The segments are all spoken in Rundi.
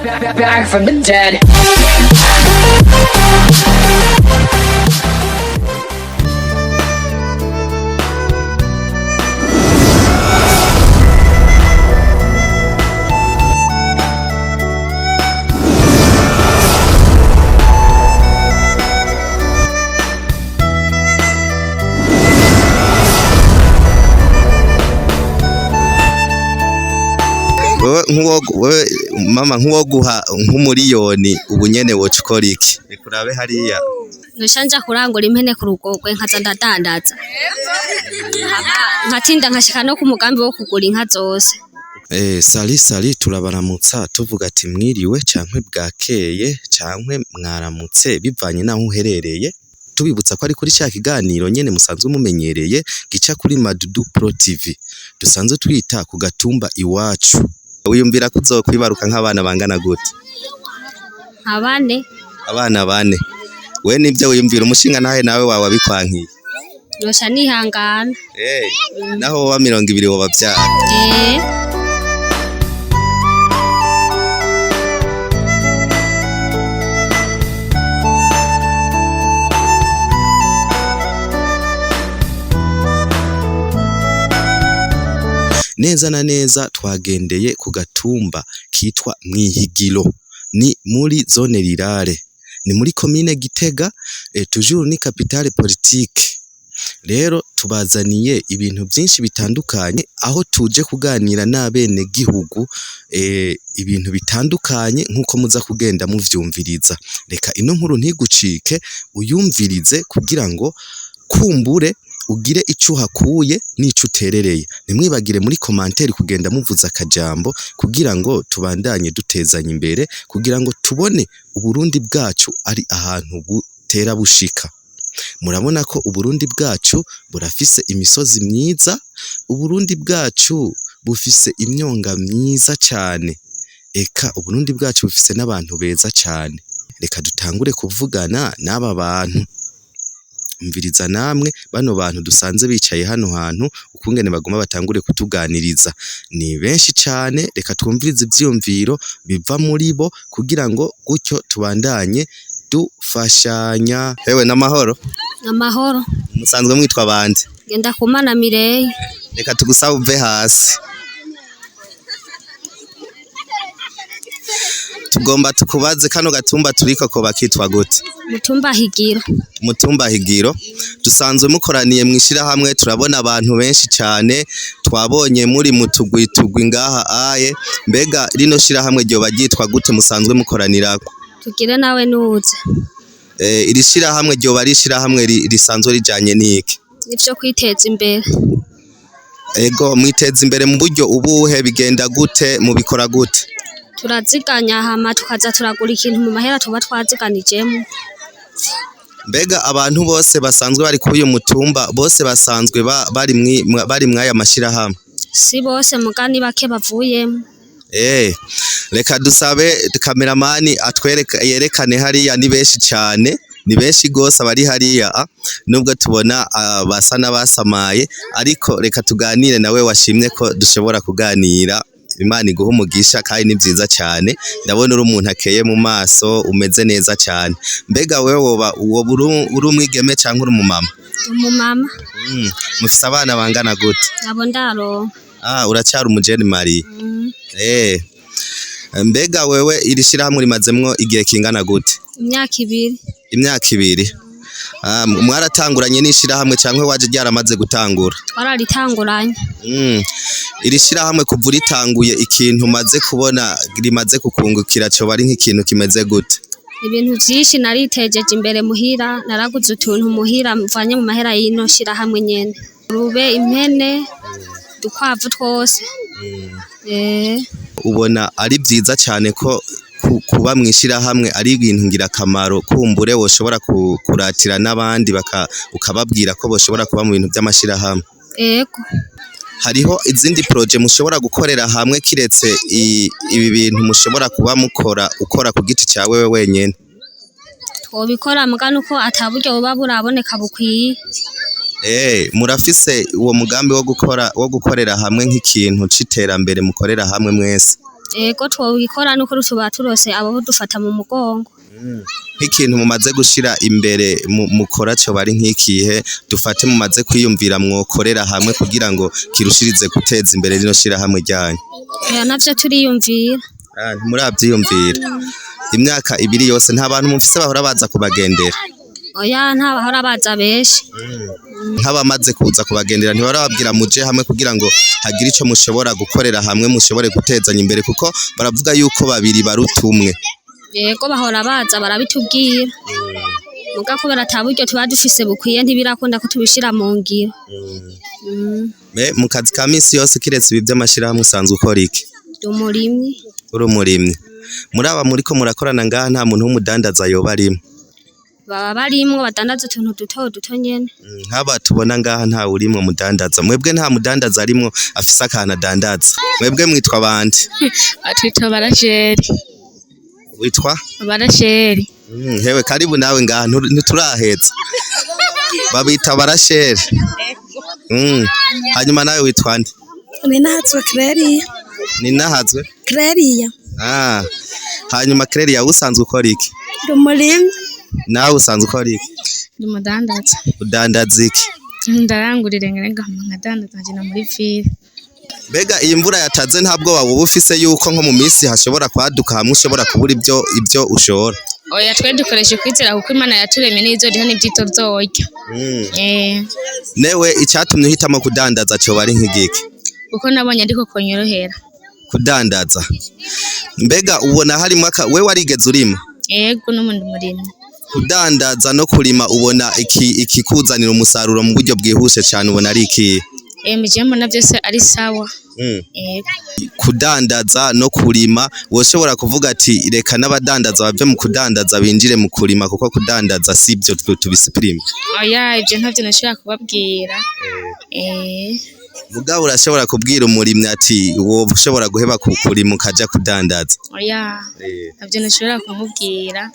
Back from the dead. Wewe nkuwo wewe mama nkuwo guha nk'umuriyoni ubu nyene woca ukora iki? Reka urabe hariya. Nca nja kurangura impene ku rugogwe nkaza ndadandaza, nkatinda nkashika no ku mugambi wo kugura inka zose. Sali sali, turabaramutsa tuvuga ati mwiriwe cankwe bwakeye cankwe mwaramutse bivanye naho uherereye, tubibutsa ko ari kuri ca kiganiro nyene musanzwe mumenyereye gica kuri Madudu Pro TV dusanzwe twita ku gatumba iwacu. Wiyumvira ko uzokwibaruka nk'abana bangana gute? Nka bane. Abana bane. We nivyo wiyumvira, umushinga ntahe nawe wawe abikwankiye? Noca nihangana. Naho woba 20 wobavyara? Eh. Neza na neza twagendeye ku gatumba kitwa Mwihigiro, ni muri zone rirare, ni muri komine Gitega, toujours ni capitale politique. Rero tubazaniye ibintu vyinshi bitandukanye, aho tuje kuganira n'abene gihugu ibintu bitandukanye nkuko muza kugenda muvyumviriza. Reka ino nkuru ntigucike, uyumvirize kugira ngo kumbure ugire ico uhakuye n'ico uterereye. Ntimwibagire muri komanteri kugenda muvuza akajambo kugira ngo tubandanye dutezanya imbere, kugira ngo tubone Uburundi bwacu ari ahantu butera bushika. Murabona ko Uburundi bwacu burafise imisozi myiza, Uburundi bwacu bufise imyonga myiza cane, eka Uburundi bwacu bufise n'abantu beza cane. Reka dutangure kuvugana n'aba bantu. Umviriza namwe bano bantu dusanze bicaye hano hantu ukungene baguma batangure kutuganiriza. Ni benshi cane, reka twumvirize ivyiyumviro biva muri bo kugira ngo gutyo tubandanye dufashanya. Hewe n'amahoro? Amahoro. Musanzwe mwitwa bande? Ngenda kumana Mireille. Reka tugusabe uve hasi. Tugomba tukubaze kano gatumba turiko koba kitwa gute? Mutumba Higiro. Mutumba Higiro. Dusanzwe mukoraniye mwishirahamwe, turabona abantu benshi cane, twabonye muri mutugwi tugwi ngaha aye. Mbega rino shirahamwe ryoba ryitwa gute musanzwe mukoranirako? Tugire nawe nuze. Iri shirahamwe ryoba ari ishirahamwe risanzwe rijanye n'iki? Nivyo kwiteza imbere. Ego, mwiteza imbere mu buryo ubuhe, bigenda gute, mubikora gute? Turaziganya hama tukaza turagura ikintu mu mahera tuba twaziganijemo. Mbega abantu bose basanzwe bari kuri uyu mutumba bose basanzwe bari mw'aya mashirahamwe? Si bose mugani bake bavuyemo. Reka dusabe kameramani atwereke, yerekane hariya ni benshi cane, ni benshi gose abari hariya, nubwo tubona basa n'abasamaye, ariko reka tuganire nawe washimye ko dushobora kuganira. Imana iguhe umugisha kandi ni vyiza cane, ndabona uri umuntu akeye mu maso, umeze neza cane. Mbega wewe woba uri umwigeme canke uri umumama? Umumama. Mufise abana bangana gute? Abo ndaronka. Uracyari umujene Marie. Mbega wewe iri shirahamwe rimazemwo igihe kingana gute? Imyaka ibiri. Imyaka ibiri. Mwaratanguranye n'ishirahamwe canke waje ryaramaze gutangura? Twararitanguranye. Iri shirahamwe kuva uritanguye ikintu maze kubona rimaze kukungukira coba ari nk'ikintu kimeze gute? Ibintu vyinshi naritejeje imbere muhira, naraguze utuntu muhira mvanye mu mahera y'ino shirahamwe nyene. Rube impene, dukwavu twose. Ubona ari vyiza cane ko kuba mwishirahamwe ari ibintu ngirakamaro, kumbure woshobora kuratira n'abandi ukababwira ko boshobora kuba mu bintu vy'amashirahamwe. Ego. Hariho izindi proje mushobora gukorera hamwe kiretse ibi bintu mushobora kuba mukora ukora ku giti cawe wewe wenyene? Twobikora muga nuko ata buryo buba buraboneka bukwiye. Murafise uwo mugambi wo gukorera hamwe nk'ikintu c'iterambere mukorera hamwe mwese? Ego twobikora nuko tuba turose abo dufata mu mugongo. Nk'ikintu mumaze gushira imbere mukora coba ari nk'ikihe, dufate mumaze kwiyumvira mwokorera hamwe kugira ngo kirushirize guteza imbere rino shirahamwe ryanyu? Oya, navyo turiyumvira. Ah, ntimuravyiyumvira. Imyaka 2 yose nta bantu mufise bahora baza kubagendera? Oya, nta bahora baza benshi. Nk'abamaze kuza kubagendera ntibarababwira muje hamwe kugira ngo hagire ico mushobora gukorera hamwe, mushobore gutezanya imbere, kuko baravuga yuko babiri baruta umwe? Yego, bahora baza barabitubwira, muga kubera ata buryo tuba dufise bukwiye ntibirakunda ko tubishira mu ngiro. Mu kazi ka misi yose, kiretse ibi vy'amashirahamwe, usanzwe ukora iki? Ndi umurimyi. Uri umurimyi. Muri aba muriko murakorana ngaha nta muntu w'umudandaza yoba arimwo? Baba barimwo, badandaza utuntu duto duto nyene. Nk'aba tubona ngaha nta urimwo mudandaza. Mwebwe nta mudandaza arimwo afise akantu adandaza? Mwebwe mwitwa bande? Batwita barasheri. Witwa? Barasheri. Hewe karibu nawe ngaha, ntituraheza. Babita barashere. Hanyuma nawe witwa nde? Ninahatswe Claria. Ninahazwe? Claria. Ah. Hanyuma Claria, usanzwe ukora iki? Ndi umurimyi. Nawe usanzwe ukora iki? Ndi umudandaza. Udandaza iki? Ndarangurira nkarenga nkadandaza nkagenda muri ville. Mbega iyi mvura yataze nta bwoba woba ufise yuko nko mu minsi hashobora kwaduka hamwe ushobora kubura ibyo ushora? Oya, twe dukoresha ukwizera kuko Imana yaturemye n'izoriha n'ivyitozorya. Eh. Newe icatumye uhitamo kudandaza coba ari nk'igiki? Kuko nabonye ariko konyorohera. Kudandaza. Mbega ubona harimwo we warigeze urima? Yego, n'ubundi murimyi. Kudandaza no kurima, ubona iki ikikuzanira umusaruro mu buryo bwihuse cane ubona ari ikihe? Mije mbona vyose ari sawa. Yego. Kudandaza no kurima, woshobora kuvuga ati reka n'abadandaza bave mu kudandaza binjire mu kurima, kuko kudandaza sivyo twe tubisipirime? Oya, ivyo ntavyo nashobora kubabwira. Mugabo urashobora kubwira umurimyi ati woba ushobora guheba kurima ukaja kudandaza? Oya. Ntavyo nashobora kumubwira.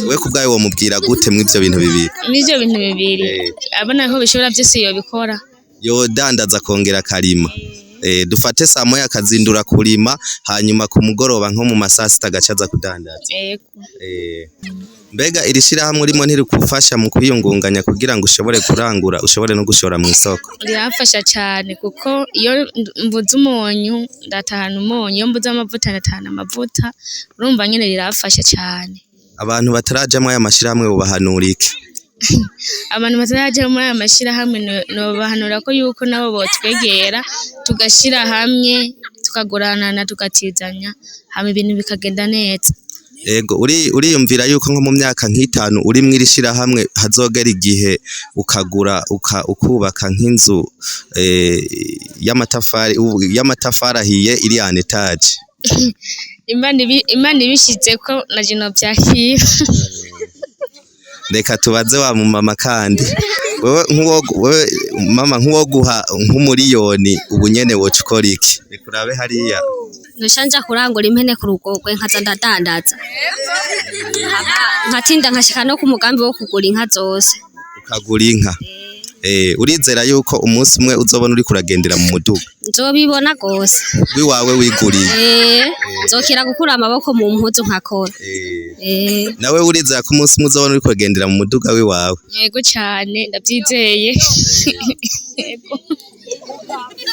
We kubwawe womubwira gute mw'ivyo bintu bibiri? N'ivyo bintu bibiri. Abona ko bishobora vyose yobikora. Yodandaza akongera akarima. Dufate saa moya akazindura kurima, hanyuma ku mugoroba nko mu masaa sita agaca aza kudandaza. Yego. Mbega iri shirahamwe urimo ntirikufasha mu kwiyungunganya kugira ngo ushobore kurangura, ushobore no gushora mw'isoko? Riramfasha cane kuko iyo mbuze umunyu ndatahana umunyu, iyo mbuze amavuta ndatahana amavuta, urumva nyene riramfasha cane. Abantu batarajamwo aya mashirahamwe bobahanura iki? Abantu bataraja muri aya mashirahamwe nobahanura ko yuko nabo botwegera tugashira hamwe, tukaguranana, tugatizanya, hama ibintu bikagenda neza. Ego, uriyumvira yuko nko mu myaka nk'itanu uri mw'iri shirahamwe hazogera igihe ukagura ukubaka nk'inzu y'amatafari ahiye iri en étage? Imana ibishizeko naje novyakira. Reka tubaze wa mumama kandi. Wewe nk'uwo, wewe mama, nk'uwo guha nk'umuriyoni ubu nyene woca ukora iki? Reka urabe hariya. Noca nja kurangura impene ku Rugogwe nkaza ndadandaza. Nkatinda nkashika no ku mugambi wo kugura inka zose. Ukagura inka. Urizera yuko umunsi umwe uzobona uriko uragendera mu muduga? Nzobibona gose. Wiwawe wiguriye? Eh, nzokira gukura amaboko mu mpuzu nkakora. Nawe urizera ko umunsi umwe uzobona uriko uragendera mu muduga wiwawe? Yego cane, ndavyizeye. Yego.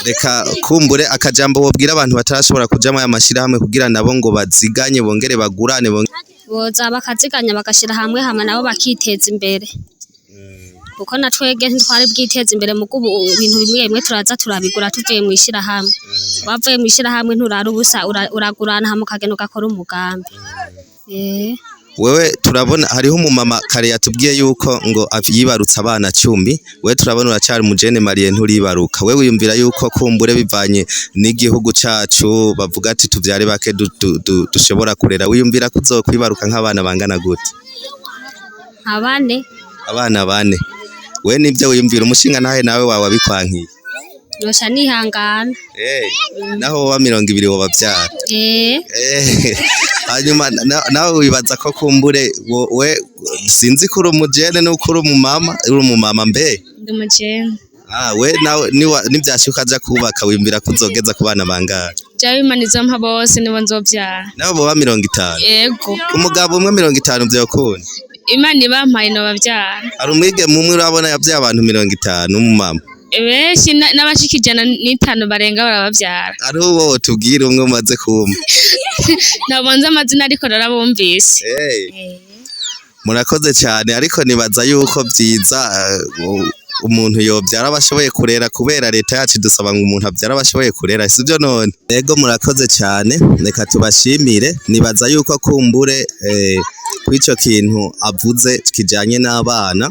Reka kumbure akajambo wobwira abantu batarashobora kuja muri aya mashirahamwe kugira nabo ngo baziganye bongere bagurane. Boza bakaziganya bagashira hamwe, hama nabo bakiteza imbere. Kuko na twebwe ntitwari bwiteze imbere, muga ubu ibintu bimwe bimwe turaza turabigura tuvuye mw'ishirahamwe. Wavuye mw'ishirahamwe nturara ubusa, uragurana hama ukagenda ugakora umugambi. Wewe turabona hariho umumama kare yatubwiye yuko ngo yibarutse abana 10, wewe turabona uracari umujene mariye nturibaruka. Wewe wiyumvira yuko kumbure bivanye n'igihugu cacu bavuga ati tuvyare bake dushobora kurera, wiyumvira ko uzokwibaruka nk'abana bangana gute? Nka 4. Abana 4. We nivyo wiyumvira, umushinga ntahe nawe wawe abikwankiye? Noca nihangana. Naho woba 20 wobavyara? Hanyuma nawe wibaza ko kumbure we sinzi ko uri umujene nuko uri umumama, uri umumama mbe? Ndi umujene. Ah, we nawe nivyashika ukaja kubaka wiyumvira ko uzogeza ku bana bangahe? Jewe Imana izompa bose nibo nzovyara. Nabo boba 50? Yego. Umugabo umwe 50 vyokunda? Imana ibampaye nobavyara. Hari umwigeme umwe urabona yavyaye abantu 50 w'umumama? Benshi n'abashika 105 barenga barabavyara. Hariho uwo wotubwira umwe umaze kumva? Ntabwo nzi amazina ariko narabumvise. Hey. Murakoze cyane, ariko nibaza yuko vyiza umuntu yobyara abashoboye kurera, kubera leta yacu idusaba ngo umuntu abyara abashoboye kurera, sibyo none? Yego, murakoze cyane, reka tubashimire. Nibaza yuko kumbure kw'ico kintu avuze kijanye n'abana,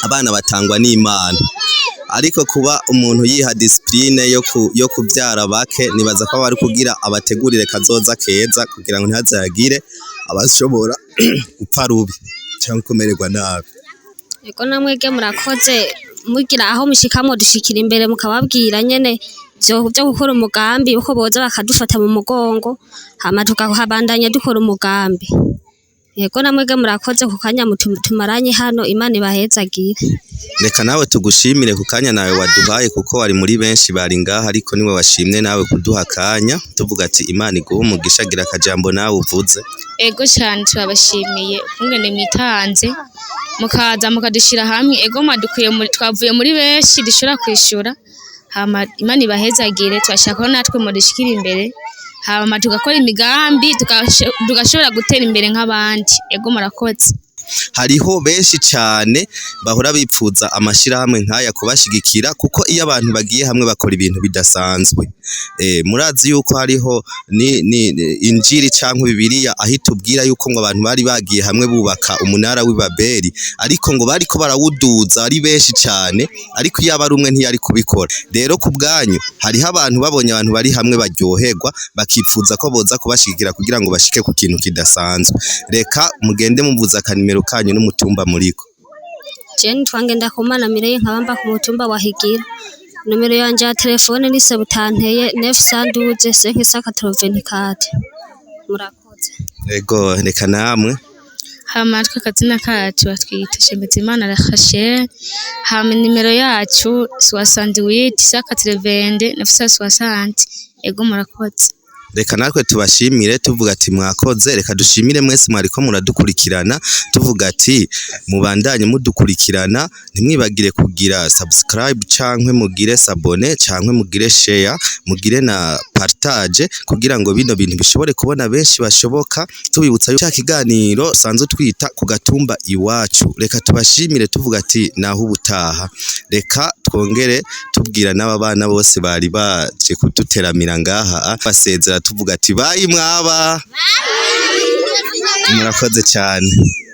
abana batangwa n'Imana, ariko kuba umuntu yiha discipline yo kubyara bake, nibaza ko bari kugira abategurire kazoza keza, kugira ngo ntihazagire abashobora gupfa rubi cyangwa kumererwa nabi. Ego, namwebwe murakoze, mugira aho mushikamwo dushikira imbere, mukababwira nyene vyo gukora umugambi, uko boza bakadufata mu mugongo, hama tukahabandanya dukora umugambi. Yego, namwebwe murakoze ku kanya tumaranye hano, Imana ibahezagire. Reka nawe tugushimire ku kanya nawe waduhaye, kuko wari muri benshi bari ngaha, ariko niwe washimye nawe kuduha akanya. Tuvuga ati Imana iguhe umugisha. Gira akajambo nawe uvuze. Ego cyane, turabashimiye ukungene mwitanze mukaza mukadushira hamwe. Ego, mwadukuye muri, twavuye muri benshi dushobora kwishura. Hama Imana ibahezagire. Turashaka ko natwe mudushikira imbere, hama tugakora imigambi, tugashobora gutera imbere nk'abandi. Ego, murakoze. Hariho benshi cyane bahora bipfuza amashirahamwe nk'aya kubashigikira, kuko iyo abantu bagiye hamwe bakora ibintu bidasanzwe. Murazi yuko hariho ni injiri canke Bibiliya aho itubwira yuko ngo abantu bari bagiye hamwe bubaka umunara w'i Babeli, ariko ngo bariko barawuduza ari benshi cyane, ariko iyo aba ari umwe ntiyari kubikora. Rero ku bwanyu, hariho abantu babonye abantu bari hamwe baryoherwa, bakipfuza ko boza kubashigikira kugira ngo bashike ku kintu kidasanzwe. Reka mugende muvuza akanimero kanyu n'umutumba muriko. Jewe nitwa Ngendakumana Mireille, nkaba mba ku mutumba wa Higira. Nomero yanje ya telefone ni 71 912 584. Murakoze. Ego, reka namwe. Hama twe akazina kacu batwita Shemezimana Rachel. Hama nimero yacu 68 182 960. Ego, murakoze. Reka natwe tubashimire, tuvuga ati mwakoze. Reka dushimire mwese mwariko muradukurikirana, tuvuga ati mubandanye mudukurikirana, ntimwibagire kugira subscribe canke mugire s'abonner canke mugire share, mugire na partage, kugira ngo bino bintu bishobore kubona benshi bashoboka. Tubibutsa cya kiganiro sanzwe twita ku gatumba iwacu. Reka tubashimire, tuvuga ati naho ubutaha. Reka twongere tubwira n'aba bana bose bari baje kuduteramira ngaha, basezera tuvuga ati bye, mwaba murakoze cyane.